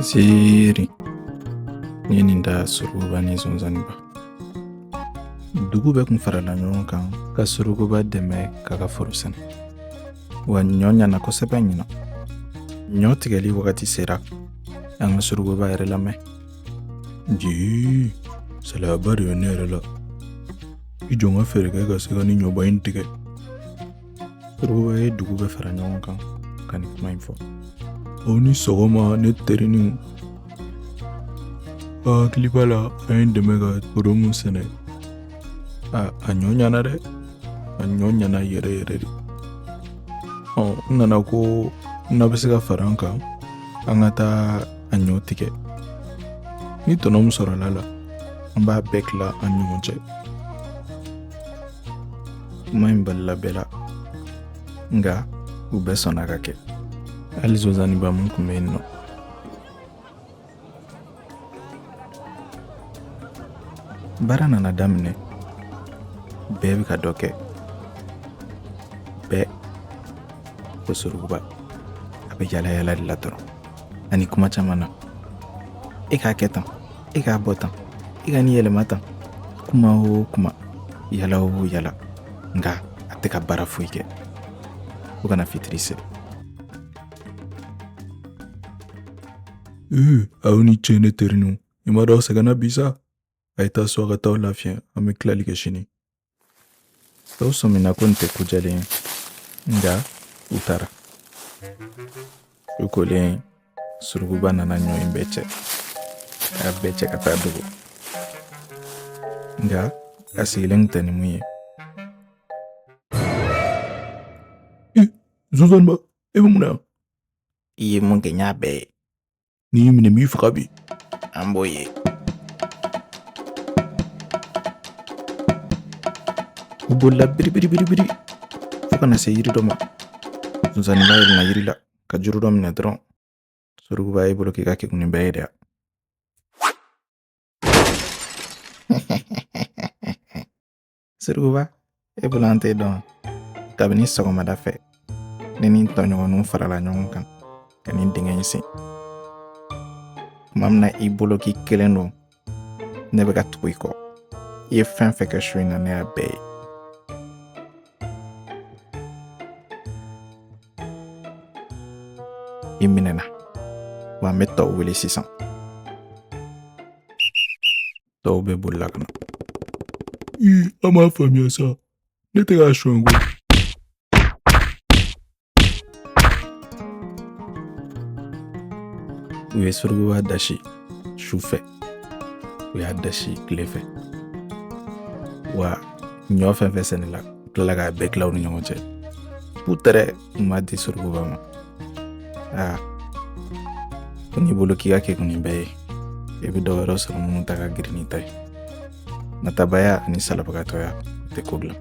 Ziiri n ye nin da Surukuba ni Sonsanninba. Dugu bɛɛ kun farala ɲɔgɔn kan ka Surukuba dɛmɛ k'a ka foro sɛnɛ. Wa ɲɔ ɲana kosɛbɛ ɲinan. Ɲɔ tigɛli wagati sera. An ka Surukuba yɛrɛ lamɛn. Jii, salayaba de bɛ ne yɛrɛ la. I jɔ n ka fɛɛrɛ kɛ ka se ka nin ɲɔba in tigɛ. Surukuba ye dugu bɛɛ fara ɲɔgɔn kan ka nin kuma in fɔ. Aw ni sɔgɔma ne teriniw. A hakili b'a la a ye n dɛmɛ ka foro min sɛnɛ. A ɲɔ ɲana dɛ. A ɲɔ ɲana yɛrɛ yɛrɛ de. Ɔ n nana ko n'a bɛ se ka fara an kan an ka taa a ɲɔ tigɛ. Ni tɔnɔ min sɔrɔla la, an b'a bɛɛ tila an ɲɔgɔn cɛ. Kuma in balila bɛɛ la, nka u bɛɛ sɔnna ka kɛ. Hali Sonsanninba mun tun bɛ yen nɔ. Baara nana daminɛ, bɛɛ bɛ ka dɔ kɛ. Bɛɛ ko Surukuba a bɛ yala yala de la dɔrɔn ani kuma caman na. E k'a kɛ tan, e k'a bɔ tan, e ka nin yɛlɛma tan. Kuma o kuma, yala o yala, nka a tɛ ka baara foyi kɛ. Fo ka na fitiri se. Ee, aw ni ce ne teriniw. I m'a dɔn aw sɛgɛnna bi sa. A ye taa so a ka taa aw lafiɲɛ, an bɛ tilali kɛ sini. Tɔw sɔmina ko nin tɛ ko jɛlen ye, nka u taara. U kolen, Surukuba nana ɲɔ in bɛɛ cɛ. A y'a bɛɛ cɛ ka taa dogo. Nka a sigilen tun tɛ ni mun ye. Sonsanninba, e bɛ mun na yan? I ye mun kɛ n y'a bɛɛ ye. N'i y'i minɛ n b'i faga bi. An b'o ye. U bolila biribiribiribiri fo ka na se yiri dɔ ma. Sonsanninba yɛlɛnna yiri la ka juru dɔ minɛ dɔrɔn. Surukuba y'i bolo k'i ka kekun nin bɛɛ ye dɛ. Surukuba, e bolo an t'e dɔn. Kabini sɔgɔmada fɛ, ne ni n tɔɲɔgɔnninw farala ɲɔgɔn kan ka nin dingɛ in sen. Tuma min na i bolo k'i kelen don, ne bɛ ka tugu i kɔ. I ye fɛn fɛn kɛ su in na, ne y'a bɛɛ ye. I minɛna, wa n bɛ tɔw wele sisan. Tɔw bɛɛ bolila ka na. Ii, a m'a faamuya sa. Ne tɛ k'a sonyɛ koyi. U ye surukuba dasi su fɛ, u y'a dasi tile fɛ. Wa ɲɔ fɛn fɛn sɛnɛla, u tilala k'a bɛɛ tila u ni ɲɔgɔn cɛ. Putɛrɛ u m'a di surukuba ma. Aa, ko n'i bolo k'i ka kekun nin bɛɛ ye, i bɛ dɔ wɛrɛ sɔrɔ minnu ta ka girin n'i ta ye. Natabaya ani salabagatɔya tɛ ko dilan.